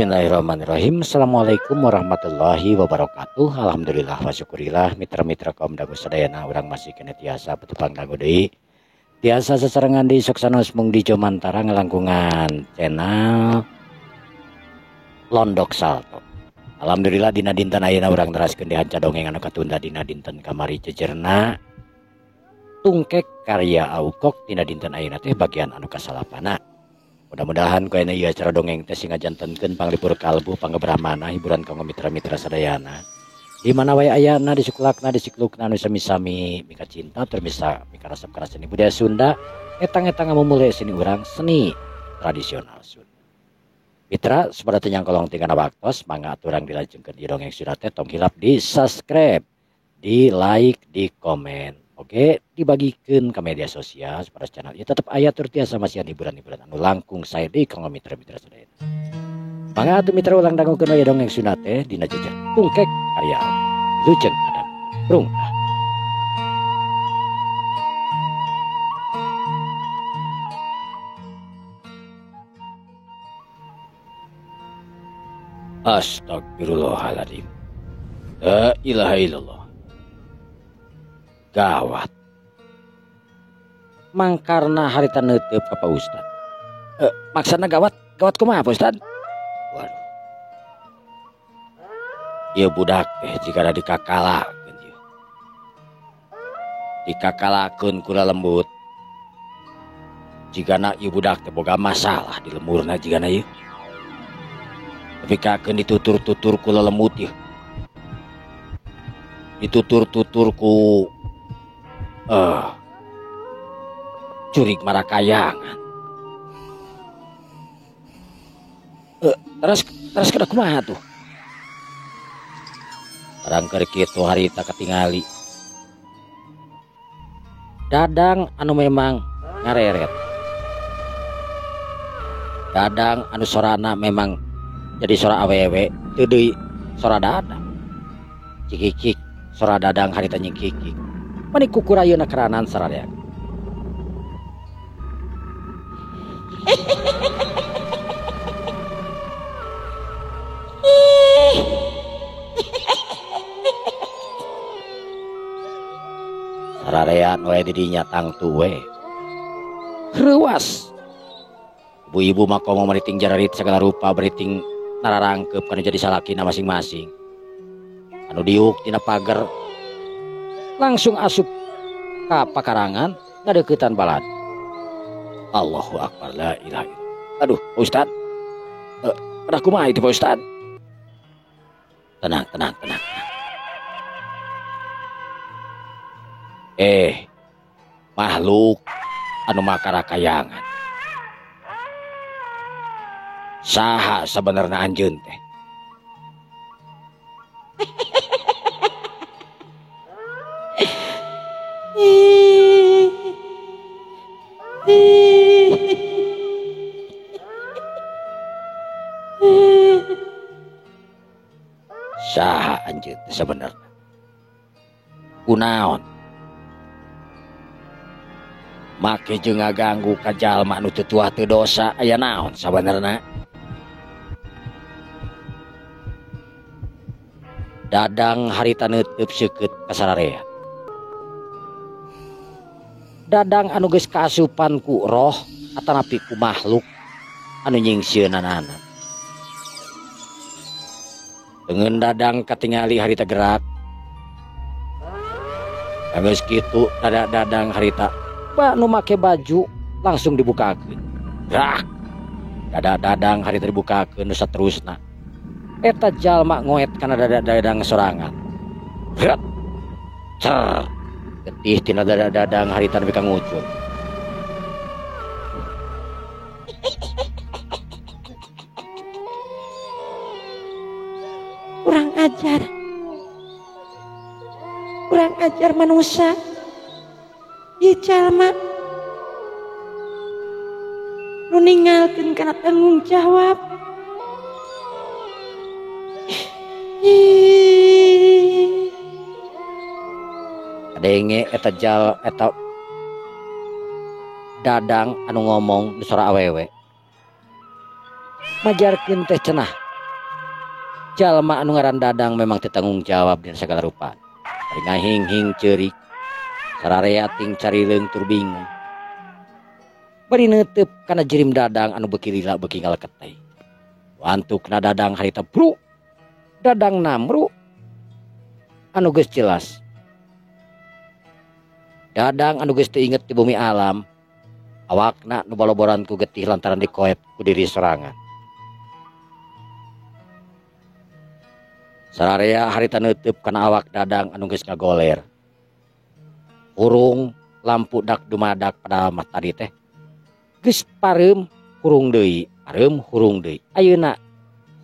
Bismillahirrahmanirrahim. Assalamualaikum warahmatullahi wabarakatuh. Alhamdulillah wa syukurillah mitra-mitra kaum dangu sadayana urang masih keneh tiasa petepang dangu deui. Tiasa sasarengan di Soksanos mung di Jomantara ngalangkungan channel Londok Salto. Alhamdulillah dina dinten ayeuna urang teraskeun di hanca dongeng anu katunda dina dinten kamari jejerna tungkek karya Aukok dina dinten ayeuna teh bagian anu kasalapana. Mudah-mudahan ku ayeuna ieu acara dongeng teh sing ngajantenkeun panglipur kalbu panggebrahmana hiburan kanggo mitra-mitra sadayana. Di mana wae ayana di sukulakna di siklukna anu sami-sami mika cinta termisa mika resep kana seni budaya Sunda etang-etang ngamumule seni urang seni tradisional Sunda. Mitra supaya teu nyangkolong tingana waktos mangga aturang dilajengkeun di dongeng Sunda teh tong hilap di subscribe, di like, di komen. Oke, dibagikeun ke media sosial supaya channel ieu tetep aya tur tiasa masihan hiburan-hiburan anu langkung sae deui kanggo mitra-mitra sadayana. Mangga atuh mitra ulang dangukeun we dongeng Sunda teh dina jejer tungkek karya Wilujeng Adam Rungkah. Astagfirullahaladzim. La ilaha illallah. Gawat. Mangkarna harita neuteub ka Pak Ustad. Maksana gawat, gawat kumaha Pak Ustad? Waduh. Ieu budak teh jigana dikakalakeun ieu. Dikakalakeun ku lembut. Jigana ieu budak teh boga masalah di lemurna jigana ieu. Tapi kakeun ditutur-tutur ku lelembut ieu. Ditutur-tutur ku curig marakayangan. Terus kada kumaha tuh? Barang keur kitu harita katingali. Dadang anu memang ngareret. Dadang anu sorana memang jadi sora awewe, teu deui sora dadang. Cikikik sora dadang harita nyingkikik. Mani kukurayeuna keranan sararea. Sararean we di dinya tangtu we. Reuas. Ibu-ibu mah komo meriting jararit segala rupa beriting nararangkeup kana jadi salakina masing-masing. Anu diuk tina pager langsung asup ka pakarangan ngadeuketan balad. Allahu akbar la ilaha illallah. Aduh, Pak Ustad. Pada kumaha itu Pak Ustad? Tenang, tenang, tenang, tenang. Makhluk anu makarakayangan. Saha sabenerna anjeun teh? Saha anjeun teh sabenerna? Kunaon? Make jeung ngaganggu ka jalma nu teu tuah teu dosa aya naon sabenerna? Dadang harita neuteub seukeut ka sararea. Dadang anu geus kaasupan ku roh atanapi ku makhluk anu nyingsieunan. Dengan dadang katingali harita gerak. Geus kitu dada dadang harita ba nu make baju langsung dibukakeun. Gerak. Dada dadang harita dibukakeun nu saterusna. Eta jalma ngoet kana dada dadang sorangan. Gerak. Cer. Getih tina dada dadang harita nepi ka ngucur. Kurang ajar. Kurang ajar manusia. Ieu jalma nu ninggalkeun kana tanggung jawab. Kadenge eta jal eta dadang anu ngomong nu sora awewe. Majarkeun teh cenah Jalma anu ngaran Dadang memang teu tanggung jawab dina sagala rupa. Bari ngahing-hing ceurik, sararea ting carileung tur bingung. Bari neuteup kana jirim Dadang anu beuki lila beuki ngaleketeh. Wantukna Dadang harita bru, Dadang namru anu geus jelas. Dadang anu geus teu inget di bumi alam, awakna nu baloboran ku getih lantaran dikoep ku diri sorangan. Sararea harita neuteub kana awak Dadang anu geus ngagoler. Hurung lampu dak dumadak padahal mah tadi teh geus pareum hurung deui, pareum hurung deui. Ayeuna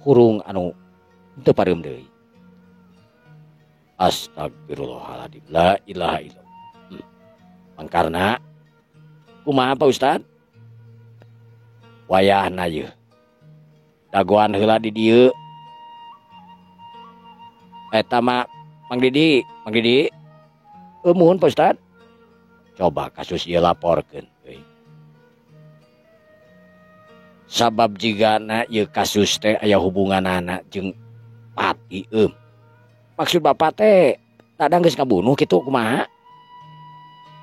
hurung anu teu pareum deui. Astagfirullahaladzim, la ilaha illallah. Mangkarna kumaha Pak Ustad? Wayahna yeuh. Dagoan heula di dieu. Eta mah Mang Didi, Mang Didi. Muhun Pak Ustad. Coba kasus ieu laporkeun euy. Sabab jigana ieu kasus teh aya hubunganana jeung pati eum. Maksud bapak teh Dadang geus ngabunuh kitu kumaha?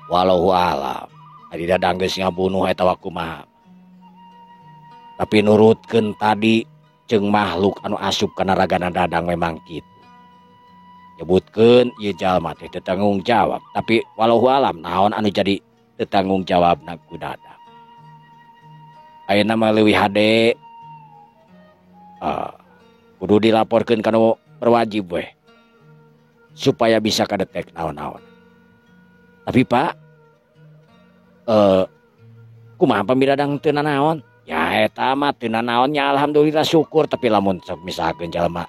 Wallahu alam. Ari Dadang geus ngabunuh eta wa kumaha. Tapi nurutkeun tadi jeung makhluk anu asup kana ragana Dadang memang kitu. Nyebutkeun ieu jalma teh teu tanggung jawab, tapi wallahu alam naon anu jadi teu tanggung jawabna ku Dadang. Ayeuna mah leuwih hade kudu dilaporkeun ka nu berwajib weh supaya bisa kadetek naon-naon. Tapi Pak, kumaha pami Dadang teu nanaon? Ya eta mah teu nanaon nya alhamdulillah syukur, tapi lamun sok misalkeun jalma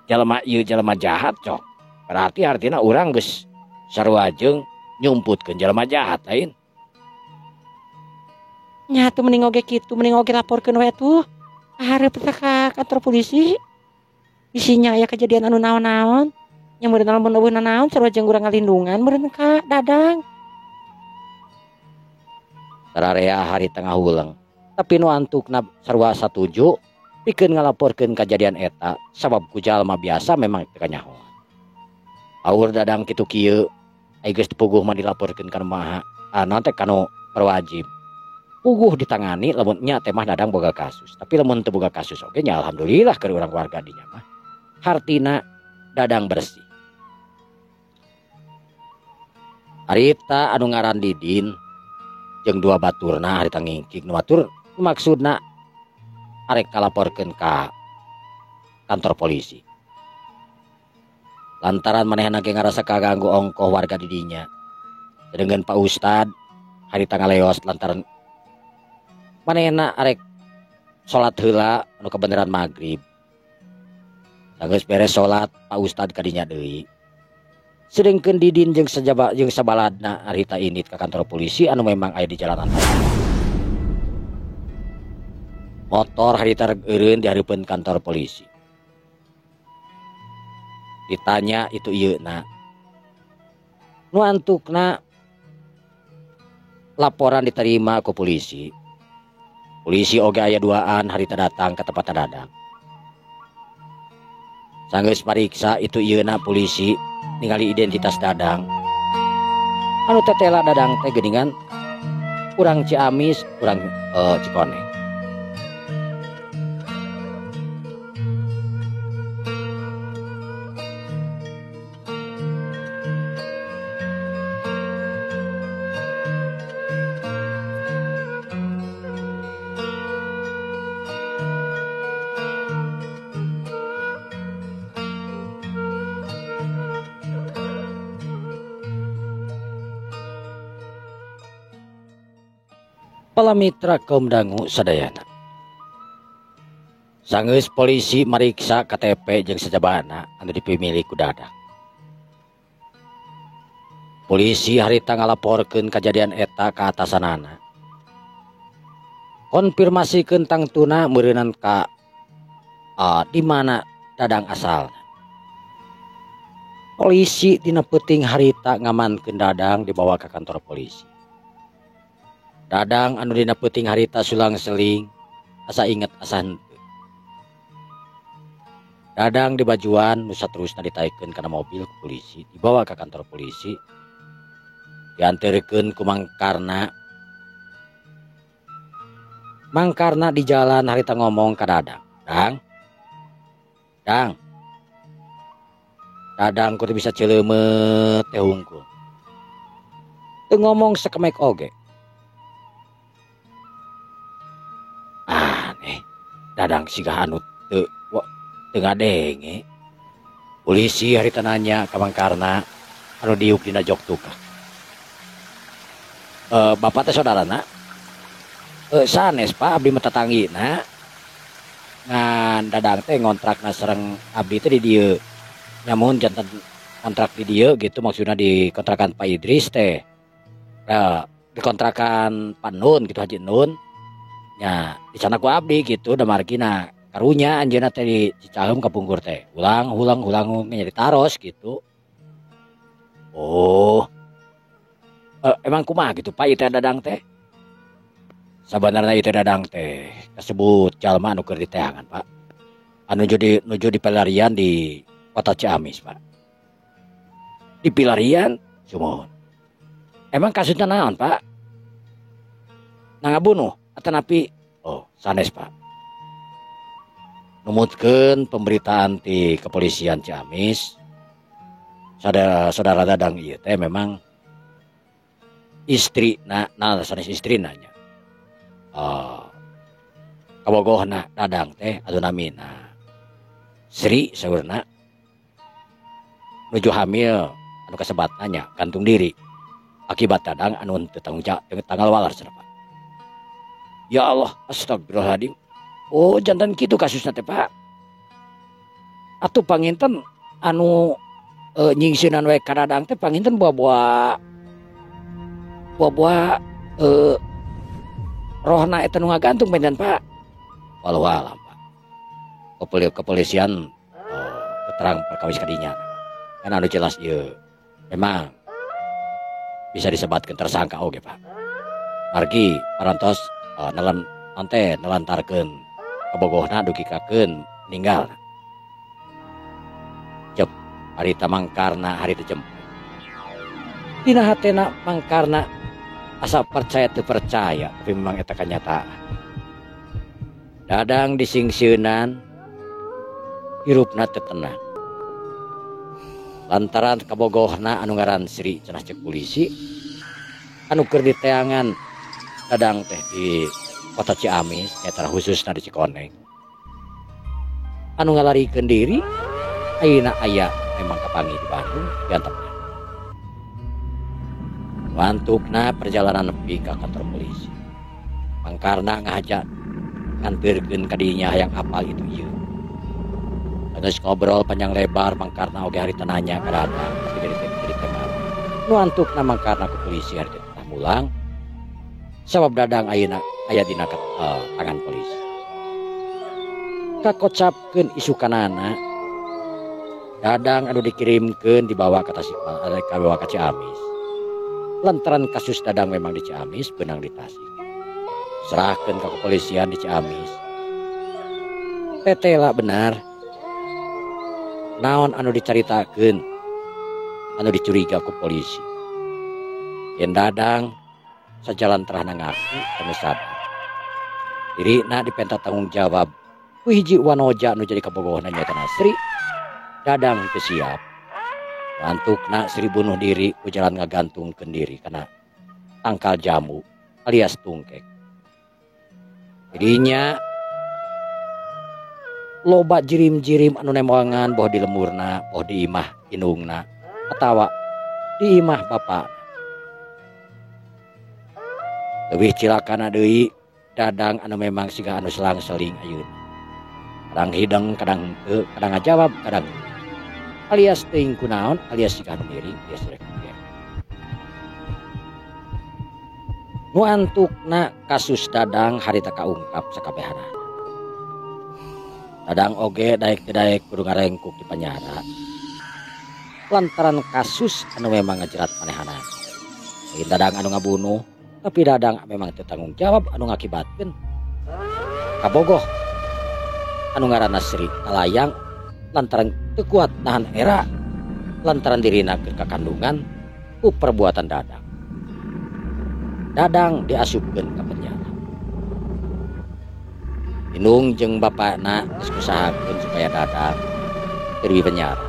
jalma ieu jalma jahat cok. Berarti artina urang geus sarua jeung nyumputkeun jalma jahat lain. Nya atuh mending oge kitu, mending oge laporkeun we atuh. Hareup teh ka kantor polisi. Isinya aya kejadian anu naon-naon. Nya meureun lamun eueuh nanaon sarua jeung urang ngalindungan meureun ka Dadang. Sararea hari tengah huleng. Tapi nu antukna sarua satuju pikeun ngalaporkeun kajadian eta sabab ku jalma biasa memang teu kanyahoan. Aur Dadang kitu kieu ai geus puguh mah dilaporkeun ka nu maha, naon teh ka nu berwajib. Puguh ditangani lamun nya teh mah Dadang boga kasus. Tapi lamun teu boga kasus oge nya alhamdulillah keur urang warga dinya mah. Hartina Dadang bersih. Harita anu ngaran Didin jeung dua baturna harita ngingkik nu batur maksudna arek kalaporkeun ka kantor polisi. Lantaran manehna ge ngarasa kaganggu ongkoh warga di dinya. Sedengkeun Pak Ustad harita ngaleos lantaran manehna arek salat heula anu kabeneran magrib. Sanggeus beres salat Pak Ustad ka dinya deui. Sedengkeun Didin jeung sajaba jeung sabaladna harita indit ka kantor polisi anu memang aya di jalanan. Motor harita reg eureun di hareupeun kantor polisi. Ditanya itu ieu na. Nu antukna laporan diterima ku polisi. Polisi oge aya duaan harita datang ka tempat Dadang. Sanggeus pariksa itu ieu na polisi ningali identitas Dadang. Anu tetela Dadang teh geuningan urang Ciamis, urang Cikoneng. Pala mitra kaum dangu sadayana. Sanggeus polisi mariksa KTP jeung sajabana anu dipimilik ku Dadang. Polisi harita ngalaporkeun kajadian eta ka atasanana. Konfirmasikeun tangtuna meureunan ka di mana Dadang asalna. Polisi dina peuting harita ngamankeun Dadang dibawa ka kantor polisi. Dadang anu dina peuting harita sulang-seling asa inget asa henteu. Dadang dibajuan nu saterusna ditaekkeun kana mobil ku polisi, dibawa ka kantor polisi. Dianterkeun ku Mang Karna. Mang Karna di jalan harita ngomong ka Dadang. Dang. Dang. Dadang kudu bisa celeumeut teh hungkul. Teu ngomong sakemek oge. Aneh, Dadang siga anu teu teu ngadenge. Polisi harita nanya ka Mang Karna anu diuk dina jok tukang. Bapak teh saudarana? Sanes Pak, abdi mah tatanggina. Ngan Dadang teh ngontrakna sareng abdi teh di dieu. Nyamun janten kontrak di dieu gitu, maksudna di kontrakan Pak Idris teh. Di kontrakan Pak Nun gitu, Haji Nun. Nya di sana ku abdi gitu, da margina karunya anjeunna teh di Cicaheum kapungkur teh. Ulang ulang ulang nya ditaros gitu. Oh. Emang kumaha gitu Pak ieu teh Dadang teh? Sabanarna ieu teh Dadang teh kasebut jalma anu keur diteangan Pak. Anu nuju di pelarian di kota Ciamis Pak. Di pilarian sumuhun. Emang kasusnya naon Pak? Nah ngabunuh atanapi? Oh sanes Pak. Numutkeun pemberitaan di kepolisian Ciamis, saudara-saudara Dadang ieu teh memang istri na, nah sanes istri nanya. Kabogohna Dadang teh anu namina Sri saurna nuju hamil anu kasebatna nya gantung diri akibat Dadang anu teu tanggung jawab teu tanggal walar cenah Pak. Ya Allah, astagfirullahaladzim. Oh jantan kitu kasusna teh Pak. Atuh panginten anu nyingsieunan we ka Dadang teh panginten buah-buah rohna eta nu ngagantung benten Pak. Wallahu alam Pak. Kepolisian keterang perkawis kadinya. Kan anu jelas ieu memang bisa disebatkeun tersangka oge Pak. Margi parantos nelan ante nelantarkeun kabogohna dugi kakeun ninggal. Cep harita Mang Karna harita jemput. Dina hatena Mang Karna asa percaya teu percaya tapi memang eta kanyataan. Dadang disingsieunan hirupna teu tenang. Lantaran kabogohna anu ngaran Sri cenah cek polisi anu keur diteangan Dadang teh di kota Ciamis eta khususna di Cikoneng. Anu ngalarikeun diri ayeuna aya memang kapanggih di Bandung diantepna. Wantukna perjalanan nepi ka kantor polisi. Mang Karna ngahaja nganterkeun ka dinya hayang apal itu ieu. Geus ngobrol panjang lebar Mang Karna oge harita nanya ka Dadang tapi jadi tema. Nu antukna Mang Karna ku polisi harita teh mulang. Sabab Dadang ayeuna aya dina tangan polisi. Kakocapkeun isukanana Dadang anu dikirimkeun dibawa ka Tasikmalaya, kabawa ka Ciamis. Lantaran kasus Dadang memang di Ciamis, benang di Tasik. Serahkeun ka kepolisian di Ciamis. Tetela benar. Naon anu dicaritakeun anu dicuriga ku polisi. Yen Dadang sajalan terahna ngaku anu sadar. Dirina dipenta tanggung jawab ku hiji wanoja anu jadi kabogohna nyaeta Sri. Dadang teu siap. Antukna Sri bunuh diri ku jalan ngagantungkeun diri kana tangkal jambu alias tungkek. Jadinya loba jirim-jirim anu nemongan boh di lemurna, boh di imah indungna, atawa di imah bapana. Leuwih cilakana deui Dadang anu memang siga anu selang-seling ayeuna. Kadang hideng, kadang henteu, kadang ngajawab, kadang alias teuing kunaon, alias siga anu miring, alias rek. Nu antukna kasus Dadang harita kaungkap sakabehanana. Dadang oge daek teu daek kudu ngarengkuk di panjara. Lantaran kasus anu memang ngajerat manehanana. Lain Dadang anu ngabunuh, tapi Dadang memang teu tanggung jawab anu ngakibatkeun kabogoh anu ngaranna Sri kalayang Lantaran teu kuat nahan era lantaran dirina keur kakandungan ku perbuatan Dadang. Dadang diasupkeun ka penjara. Indung jeung bapakna geus ngusahakeun supaya Dadang teu di penjara.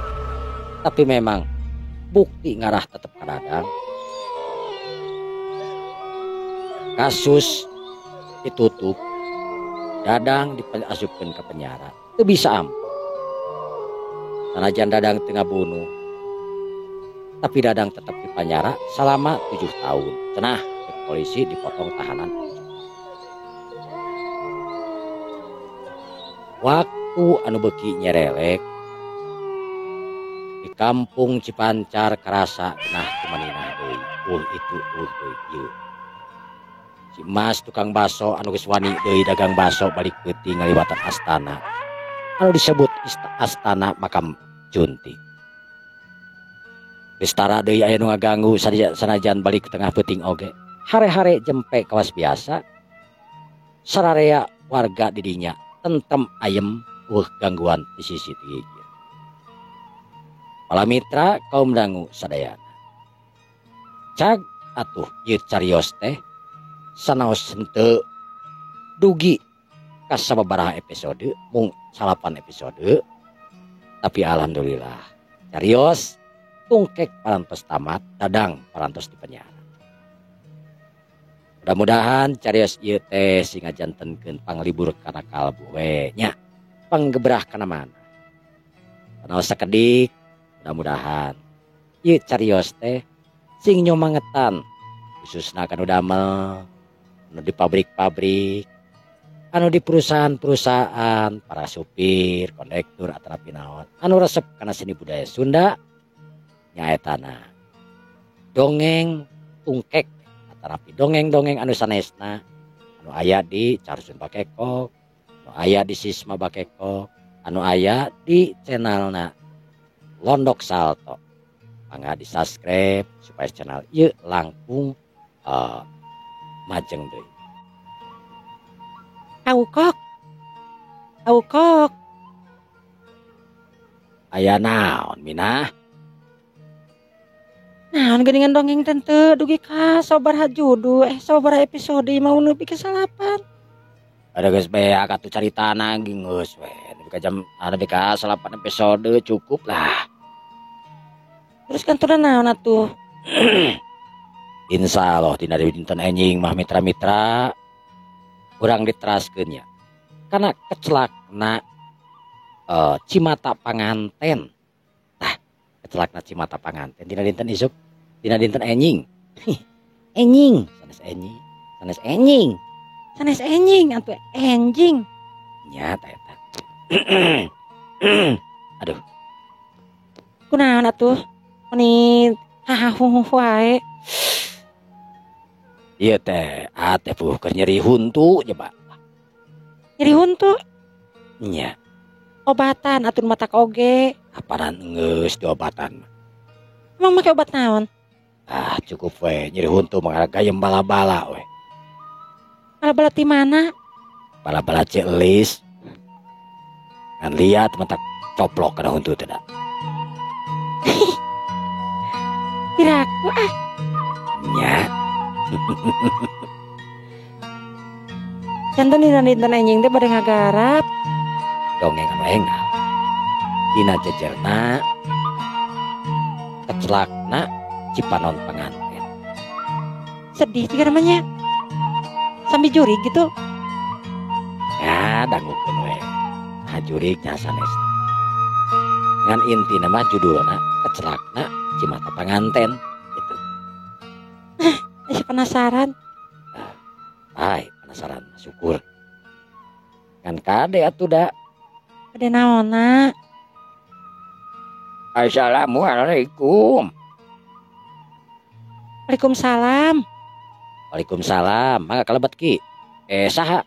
Tapi memang bukti ngarah tetep ka Dadang. Kasus ditutup, Dadang diasupkeun ka penjara. Teu bisa ampun. Sanajan Dadang teu ngabunuh, tapi Dadang tetap di penjara selama 7 tahun. Cenah polisi dipotong tahanan. Waktu anu beuki nyerelek di kampung Cipancar karasa nah kumaninah deui. Itu deui ieu. Si Mas tukang baso anu geus wani deui dagang baso balik peuting ngaliwatan astana. Anu disebut astana makam Junti. Geus tara deui aya nu ngaganggu sanajan balik ke tengah peuting oge. Hare-hare jempe kawas biasa. Sararea warga di dinya tentrem ayem eueuh gangguan di sisi gigir. Para mitra kaum dangu sadayana. Cag atuh ieu carios teh sanaos henteu dugi ka sababaraha episode mung 8 episode, tapi alhamdulillah carios tungkek parantos tamat, Dadang parantos di penjara. Mudah-mudahan carios ieu teh sing ngajantenkeun panglibur kana kalbu we nya, panggebrah kana mana. Sanaos sakedik, mudah-mudahan ieu carios teh sing nyomangetan khususna kanu damel, anu di pabrik-pabrik, anu di perusahaan-perusahaan, para supir, kondektur atanapi naon anu resep kana seni budaya Sunda nyaetana dongeng tungkek atanapi dongeng-dongeng anu sanesna anu aya di Carsun Bakekok, anu aya di Sisma Bakekok, anu aya di channelna Londok Salto. Mangga di subscribe supaya channel ieu langkung majeng deui. Aukok. Aukok. Aya naon Minah? Naon geuningan dongeng teu dugi ka sabaraha judul sabaraha episode mau nepi ka 8. Ada geus beak atuh caritana ge geus we. Nepi ka jam nepi ka 8 episode cukup lah. Terus kantorna naon atuh? Insya Allah dina dinten enjing mah mitra-mitra urang diteraskeun nya. Karena kecelakna Cimata Panganten. Tah, kecelakna Cimata Panganten dina dinten isuk, dina dinten enjing. Enjing, sanes enjing, sanes enjing. Sanes enjing atuh enjing. Nya ta eta. Aduh. Kunaon atuh? Meni hahahuhu wae. Ieu teh ate puh keur nyeri huntu coba. Nyeri huntu? Nya. Obatan atuh matak oge. Apanan geus diobatan. Emang make obat naon? Ah cukup we nyeri huntu mah gayem bala-bala we. Bala-bala ti mana? Bala-bala Cielis. Ngan liat matak coplok kana huntu teh da. Piraku ah. Nya. Janten dina dinten enjing teh bade ngagarap dongeng anu enggal. Dina jejerna kecelakna Cipanon Panganten. Sedih juga namanya. Sambil jurig gitu. Ya dangukeun we. Nah jurig nya sanes. Ngan intina mah judulna kecelakna Cimata Panganten gitu. Masih penasaran. Hai, penasaran, syukur. Kan kade atuh da. Kade naonna? Assalamualaikum. Waalaikumsalam. Waalaikumsalam. Mangga kalebet ki. Saha?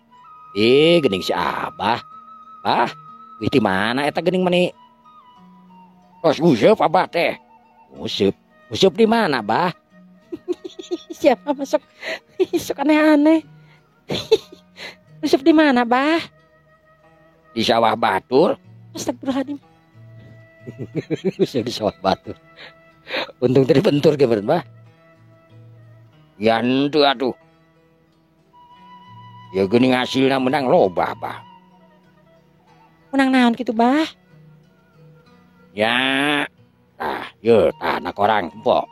Ih, geuning si Abah. Bah, wih di mana eta geuning meni? Tos nguseup Abah teh. Nguseup. Nguseup di mana, Bah? Siapa masuk? Sok aneh-aneh. Nguseup di mana, Bah? Di sawah batur. Astagfirullahaladzim. Useup di sawah batur. Untung tadi bentur ge meureun bah. Ya henteu atuh. Ya geuning hasilna menang loba bah. Menang naon kitu bah? Ya, tah, ye tah na korang empok.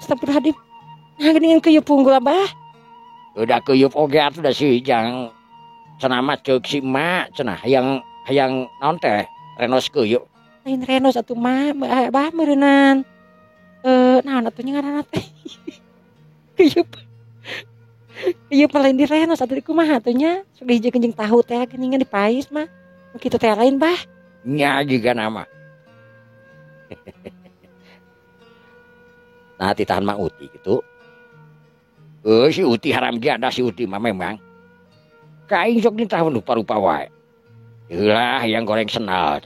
Astagfirullahaladzim. Nah geuningan keuyeup punggul abah. Udah keuyeup oge atuh da si Ijang. Cenah mah ceuk si emak cenah hayang naon teh renos keuyeup. Lain renos atuh mah, abah meureunan. Naon atuh nya ngaranna teh? Keuyeup. Keuyeup mah lain di renos atuh kumaha atuh nya? Sok dihijikeun jeung tahu teh geuningan dipais mah. Kitu teh lain bah. Nya juga nama. Nah titahan Mang Uti gitu. Si Uti haram jadah si Uti mah memang. Kaing sok nitah rupa-rupa wae. Heula hayang goreng senal.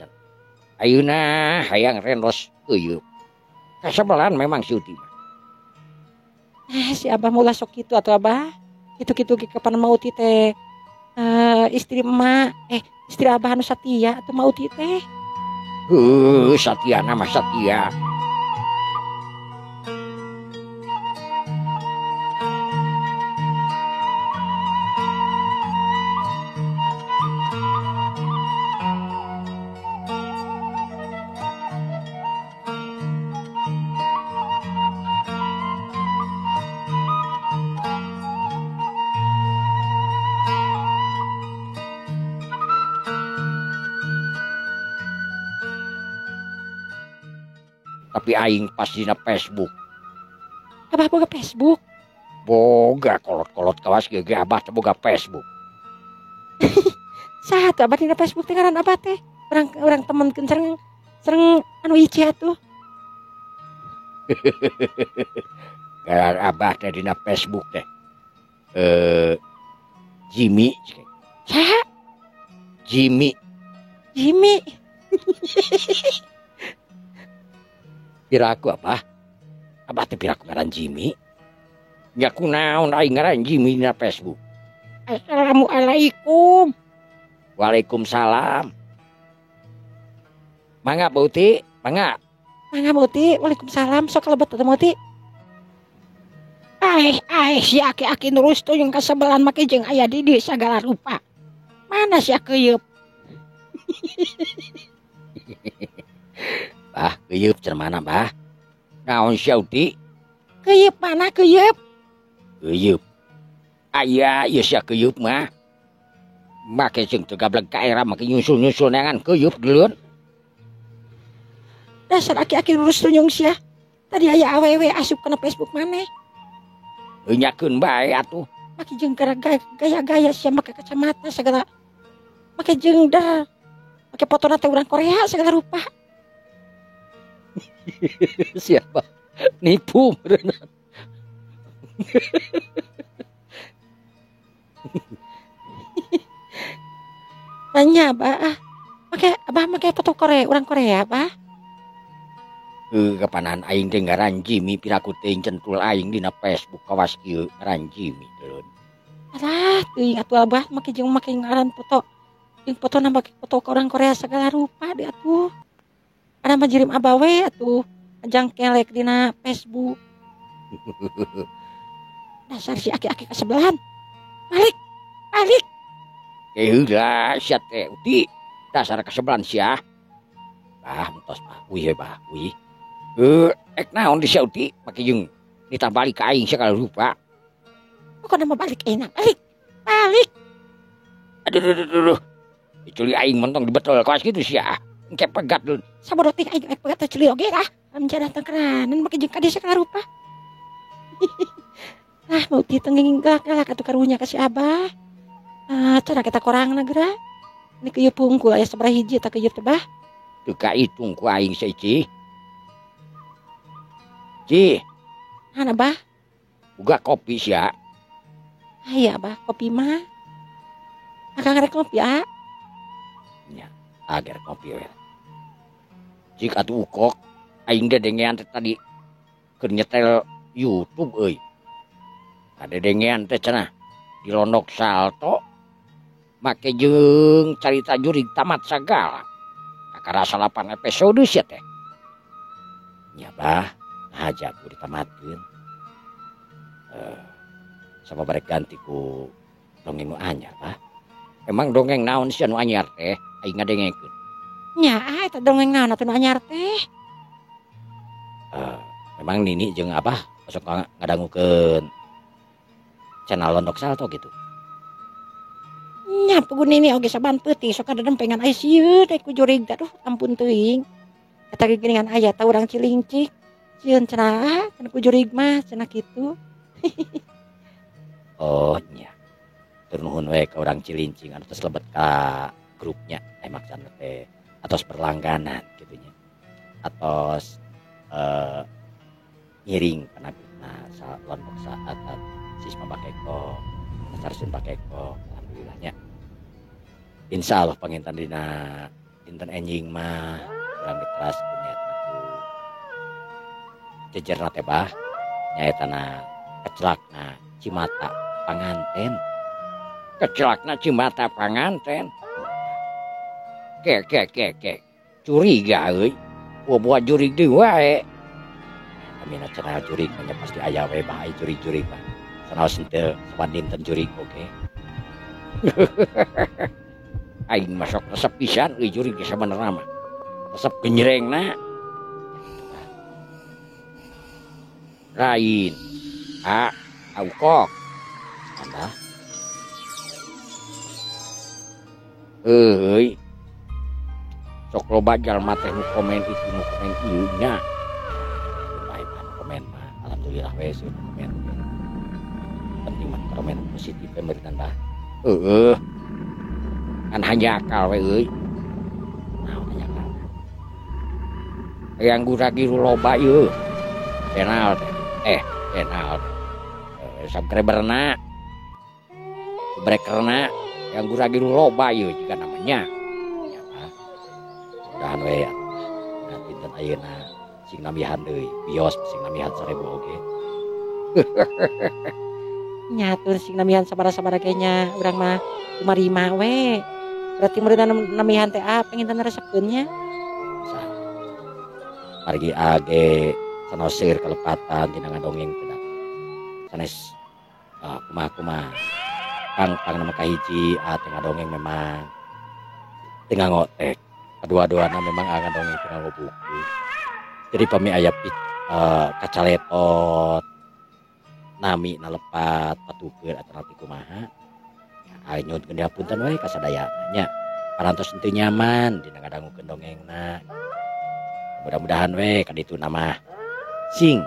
Ayeuna hayang renos keuyeup. Kasebelan memang si Uti mah. Si Abah mah ulah sok kitu atuh Abah. Kitu-kitu ge kapan Mang Uti teh istri emak, istri Abah anu satia atuh Mang Uti teh. Heuh, satia nama satia. Tapi aing pas dina Facebook. Abah boga Facebook? Boga kolot-kolot kawas ge ge abah teh boga Facebook. Saha tuh abah dina Facebook teh ngaran abah teh? Urang temen keun sareng anu ieu atuh. Ngaran abah teh dina Facebook teh. Jimmy. Saha? Jimmy. Jimmy. Piraku apa? Abah teh piraku ngaran Jimmy. Nya kunaon aing ngaran Jimmy dina Facebook. Assalamualaikum. Waalaikumsalam. Mangga Bu Uti, mangga. Mangga Bu Uti, waalaikumsalam. Sok lebet atuh Bu Uti. Aeh, aeh si aki-aki nurus tuyung kasebelan make jeung aya di dieu sagala rupa. Mana sia keuyeup? Bah, keuyeup cenah mana, Bah? Naon sia Uti? Keuyeup mana keuyeup? Keuyeup. Aya ieu sia keuyeup mah. Make jeung teu gablek ka era make nyusul-nyusul neangan keuyeup dulun. Dasar aki-aki lurus tunyung sia. Tadi aya awewe asup kana Facebook maneh. Nyakeun bae atuh. Make jeung gaya-gaya sia make kacamata segala. Make jeung der. Make fotona teh urang Korea segala rupa. Siapa? Nipu berenang. Nanya abah, make abah make foto Korea, orang Korea abah. Kapanan aing teh ngaran Jimmy piraku teh centul aing dina Facebook kawas kieu ngaran Jimmy deun. Alah, teuing atuh abah make jeung make ngaran foto. Jeung fotona make foto ka orang Korea segala rupa deui atuh. Ada mah jirim abah we atuh, ajang kelek dina Facebook. Dasar si aki-aki kasebelahan. Balik, balik. Heula sia teh Uti, dasar kasebelahan sia. Bah, entos bah, uih bah, uih. Ek naon di sia Uti, make jeung nitah balik ka aing segala rupa. Pokona mah balik enak, balik. Balik. Aduh, aduh, aduh, aduh. Diculi aing mentong dibetul kawas kitu sia. Engke pegat dulu. Sabodo teh aing pegat teh culi oge lah. Amja datang keranan make jeung ka dieu segala rupa. Ah, mau ditenging galak-galak atuh karunya ka si Abah. Ah, cara kita korangna geura. Ini keuyeup pungkul aya sabaraha hiji eta keuyeup teh bah. Teu kaitung ku aing saiki. Ci. Mana bah? Boga kopi sia. Aya bah, kopi mah. Akang rek ngopi ah. Nya, agar kopi we. Cik atuh ukok aing dedengean teh tadi keur nyetel YouTube euy. Kadedengean teh cenah di Londok Salto make jeung carita jurig tamat sagala. Kakara 8 episode sia teh. Nya bah, haja ku ditamatkeun. Sama barek ganti ku dongeng nu anyar bah. Emang dongeng naon sia nu anyar teh? Aing ngadengekeun. Nya ah eta dongeng naon atuh nu anyar teh? Memang Nini jeung Abah sok ngadangukeun channel Londok Salto gitu. Nya pugu Nini oge saban peuting sok kadempengan aya sieun ku jurig aduh ampun teuing. Eta ge geuningan aya ta urang Cilincik. Sieun cenah cenah ku jurig mah cenah kitu. Oh nya. Tur nuhun we ka urang Cilincing anu tos lebet ka grupnya maksana teh atos berlangganan kitu nya. Atos ngiring kana grupna sa Londok saat Sisma Bakeko, Sarsun Bakeko, alhamdulillah nya. Insyaallah panginten dina dinten enjing mah urang diteraskeun nyaeta ku jejerna teh bah nyaetana kecelakna Cimata Panganten. Kecelakna Cimata Panganten. Ke ke ke ke. Curiga euy. Buah jurig deui wae. Amina cenah jurig nya pasti aya we bah jurig-jurig mah. Sanaos henteu saban dinten jurig oge. Aing mah sok resep pisan euy jurig ge sabenerna mah. Resep genjrengna. Lain. Ah, aukok. Tambah. Euy. Sok loba jalma teh nu komen itu nu komen ieu nya. Bae mah komen mah alhamdulillah we seueur komen. Penting mah komen positif we meureun bah. Heueuh. Kan hanjakal we euy. Naon hanjakal? Hayang gura-giru loba ieu. Channel teh. Channel. Subscriberna. Breakerna yang gura-giru loba ieu juga namanya. Ya bah. Mudahan we atuh. Dinten ayeuna sing nambihan deui, bios sing nambihan 1000 oge. Nya atuh sing nambihan sabaraha-sabaraha ge nya urang mah kumarima we. Berarti meureun nambihan teh ah panginten resepeun nya. Sah. Margi age sanaos seueur kalepatan tina ngadongeng teh da. Sanes kumaha-kumaha. Pang-pang nama kahiji teh ngadongeng memang teu ngotek. Kadua-duana memang ngadongeng teu nganggo buku. Jadi pami aya kacaletot nami na lepat patukeun atanapi kumaha. Ya nyuhunkeun dihapunten we ka sadayana nya. Parantos henteu nyaman dina ngadangukeun dongengna. Mudah-mudahan we ka dituna mah sing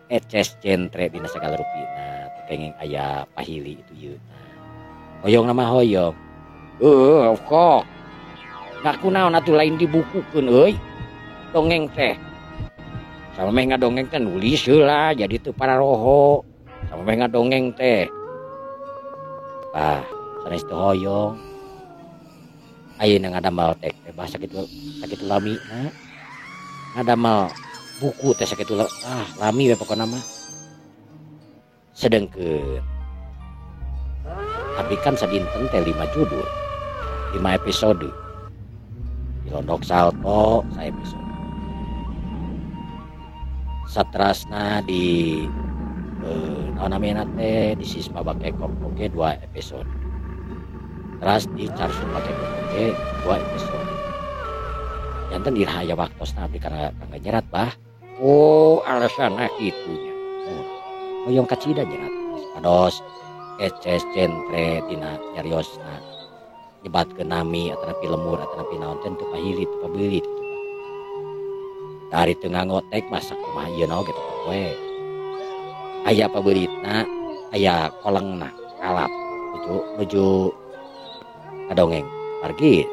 eces jentre dina sagala rupina teu kenging aya pahili itu ieu. Hoyong mah hoyong. Heueuh kok. Nah kunaon atuh lain dibukukeun euy. Dongeng teh. Sama meh ngadongeng teh nulis heula jadi teu pararoho. Sama meh ngadongeng teh. Ah, sanes teu hoyong. Ayeuna ngadamel teh teh bah sakitu sakitu lamina. Ngadamel buku teh sakitu lami we pokona mah. Sedengkeun abdi kan sadinten teh 5 judul, 5 episode. Di Londok Salto saepisode. Satrasna di naon namina teh di Sisma Bakekok oge 2 episode. Teras di Carsun Bakekok oge 2 episode. Janten iraha aya waktosna abdi kana kanggo nyerat bah. Oh, alasanna kitu nya. Oh, hoyong kacida nyerat. Pados eces jentre dina nyariosna nyebatkeun nami atanapi lemur atanapi naon teh teu pahili teu pabeuli kitu. Dari teu ngangotek masak kumaha ieu naon kitu we. Aya pabeulitna, aya kolengna, kalap nuju ngadongeng. Margi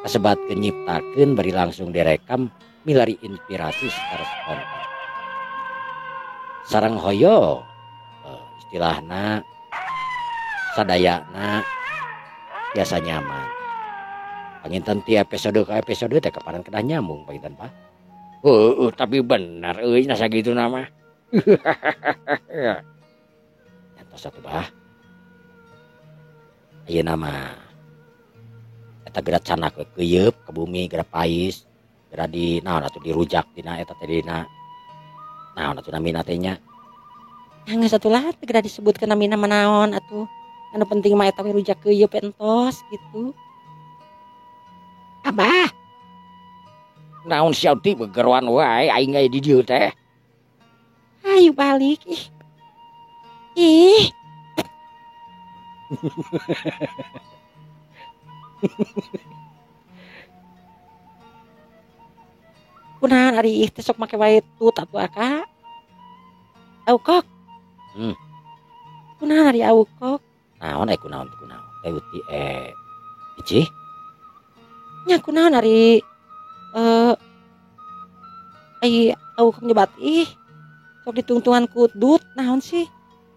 kasebatkeun nyiptakeun bari langsung direkam milari inspirasi secara spontan. Sareng hoyo istilahna sadayana biasa nyaman. Panginten ti episode ke episode teh kapanan kedah nyambung panginten Pak. Heueuh tapi benar euy na sakitu mah. Entos atuh bah. Ayeuna mah Eta geura canak we keuyeup ka bumi geura pais geura di naon atuh dirujak dina eta teh dina naon atuh namina teh nya. Geus atuh lah teu geura disebutkeun namina mah naon atuh. Anu penting mah eta we rujak keuyeup entos gitu. Abah. Naon sia teh begeroan wae aing aya di dieu teh. Ayo balik ih. Ih. Kunaon ari ih teh sok make wae tut atuh aka. Aukok. Kunaon ari aukok? Naon ai kunaon kunaon? Teh uti Icih. Nya kunaon ari ai aukok nyebat ih. Sok ditungtungan ku dut naon sih?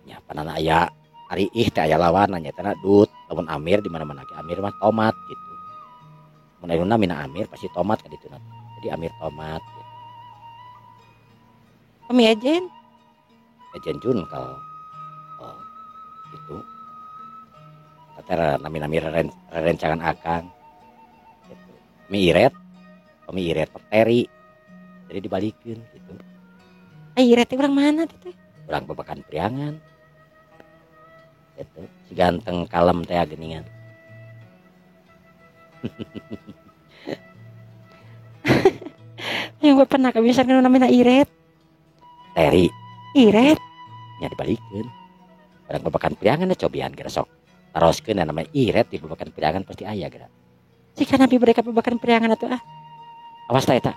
Nya panana aya ari ih teh aya lawanna nya teh dut. Lamun Amir di mana-mana ge Amir mah tomat gitu. Mun ayeuna mina Amir pasti tomat ka dituna. Jadi Amir tomat gitu. Kami ejen? Ejen junkal. Oh, gitu. Teh nami-nami rerencangan akang. Gitu. Mi iret, mi iret peteri. Jadi dibalikeun gitu. Ai iret teh urang mana teh? Urang Babakan Priangan. Gitu. Si ganteng kalem teh geuningan. Yang gue pernah kebiasaan nu namina iret. Teri. Iret. Nya dibalikeun. Urang Babakan Priangan teh cobian geura sok. Taroskeun namanya iret di Babakan Priangan pasti aya geura. Jika nabi mereka Babakan Priangan atuh ah. Awas tah eta.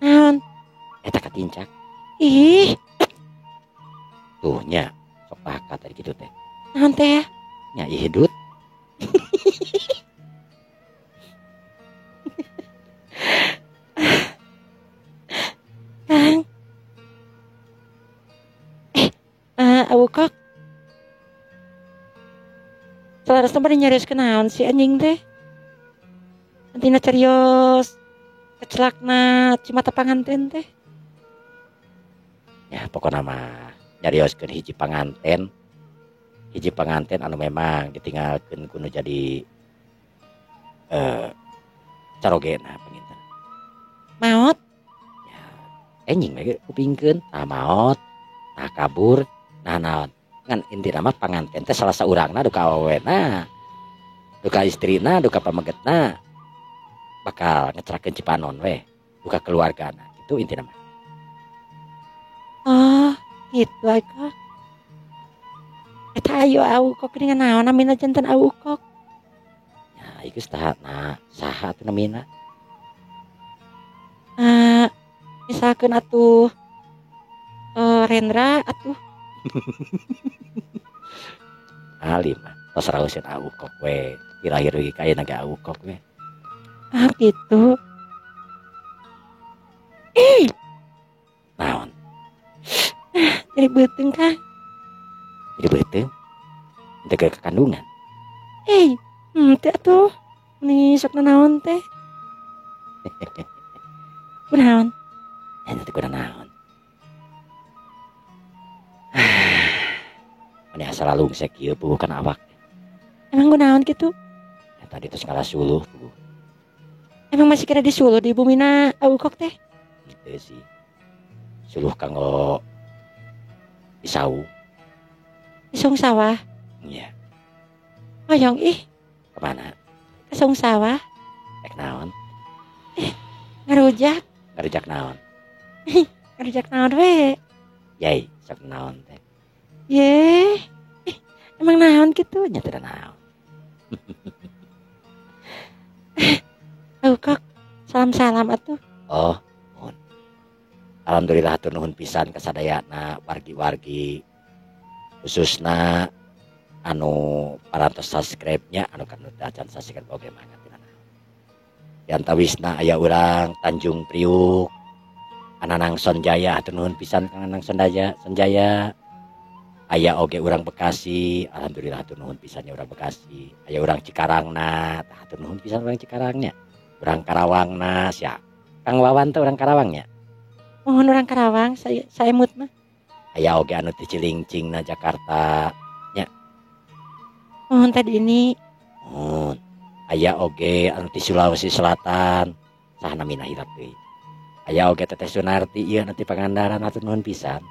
Naon? Eta katincak. Ih. Tuh nya sok pakat tadi kitu teh. Naon teh ya? Nya ih dut. Kang. Awukok. Salarasna bade nyarioskeun naon si anjing teh? Antina carios kecelakna cimata panganten teh. Ya pokona mah nyarioskeun hiji panganten. Hiji panganten anu memang ditinggalkeun kudu jadi carogena panginten. Maot? Ya, enjing we kupingkeun, tah maot, tah kabur, nah naon. Ngan intina mah panganten teh salah saurangna duka awewena, duka istrina, duka pamegetna bakal ngecerakeun cipanon we, duka keluargana. Itu intina mah. Oh, gitu aka. Eta ayo aukok geuningan naon namina janten aukok. Ya, ieu geus tah na saha atuh namina? Misalkeun atuh Rendra atuh. Alim mah tos rauseun aukok we. Dilahir we ka ayeuna ge aukok we. Ah gitu. Naon? Jadi beuteung Kang. Jadi beuteung? Teu ke kandungan. Henteu atuh. Meni sok nanaon teh. Kunaon? Nya teu kunaon. Meni asa lalungsek ieu puguh kana awak. Emang kunaon kitu? Ya, tadi tos ngalasuluh puguh. Emang masih kena disuluh di bumina aukok teh? Henteu sih. Suluh kanggo disau. Disung sawah? Iya. Hoyong ih. Kemana? Kesung sawah. Rek naon? Ngarujak. Ngarujak naon? Ngarujak naon we? Yai, sok naon teh? Ye. Emang naon kitu? Nya teu naon. Aukok, salam-salam atuh. Oh, nuhun. Alhamdulillah hatur nuhun pisan kasadayana wargi-wargi khususna anu parantos subscribe-nya anu kanu acan subscribe oge mangga tina naon. Diantawisna aya urang Tanjung Priuk, Ananang Sonjaya hatur nuhun pisan Kang Anang Sonjaya, Sonjaya. Aya oge urang Bekasi, alhamdulillah hatur nuhun pisan nya urang Bekasi. Aya urang Cikarangna, tah hatur nuhun pisan urang Cikarangnya. Urang Karawangna sia. Kang Wawan teh urang Karawangnya. Mohon urang Karawang, saya emut mah. Aya oge anu ti Cilincingna Jakarta nya. Mohon tadi ini. Mohon. Aya oge anu ti Sulawesi Selatan, saha namina hilap deui. Aya oge Teteh Sunarti ieu anu ti Pangandaran, hatur nuhun pisan.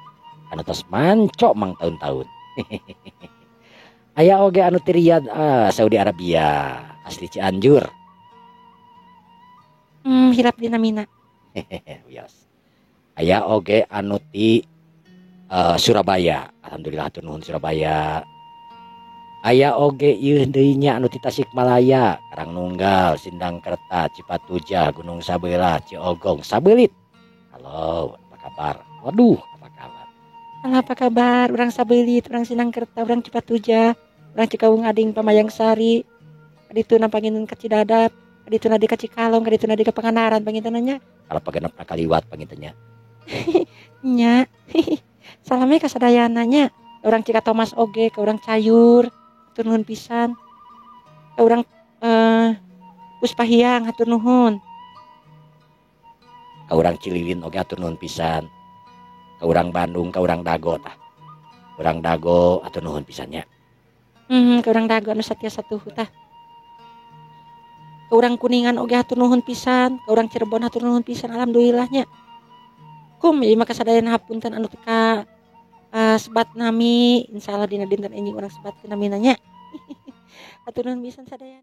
Anu tos manco mang taun-taun. Aya oge anu ti Riyadh, Saudi Arabia, asli Cianjur. Hilap di namina. Wios. Aya oge anu ti Surabaya, alhamdulillah hatur nuhun Surabaya. Aya oge ieu deui nya anu ti Tasikmalaya, Karangnunggal, Sindangkerta, Cipatujah, Gunung Sabelah, Ciogong, Sabelit. Halo, apa kabar? Waduh, apa kabar? Halo, apa kabar? Urang Sabelit, urang Sindangkerta, urang Cipatujah, urang Cikaung Ading, Pamayang Sari. Kadituna panginten ka Cidadap, kadituna di ka Cikalong, kadituna di ka Pangandaran panginten nya. Kalau pagenep kaliwat panginten nya. Nya. Salamnya ka sadayana nya. Urang Cikatomas oge, ka urang Cayur, hatur nuhun pisan. Ka urang Puspahiang, hatur nuhun. Ka urang Cililin oge hatur nuhun pisan. Ka urang Bandung, ka urang Dago tah. Urang Dago hatur nuhun pisan nya. Ka urang Dago anu satia satuhu tah. Ka urang Kuningan oge hatur nuhun pisan, ka urang Cirebon hatur nuhun pisan, alhamdulillah nya. Kum ieu mah kasadayana hapunten anu teu ka sebat nami, insyaallah dina dinten enjing urang sebatkeun namina nya. Hatur nuhun pisan sadayana.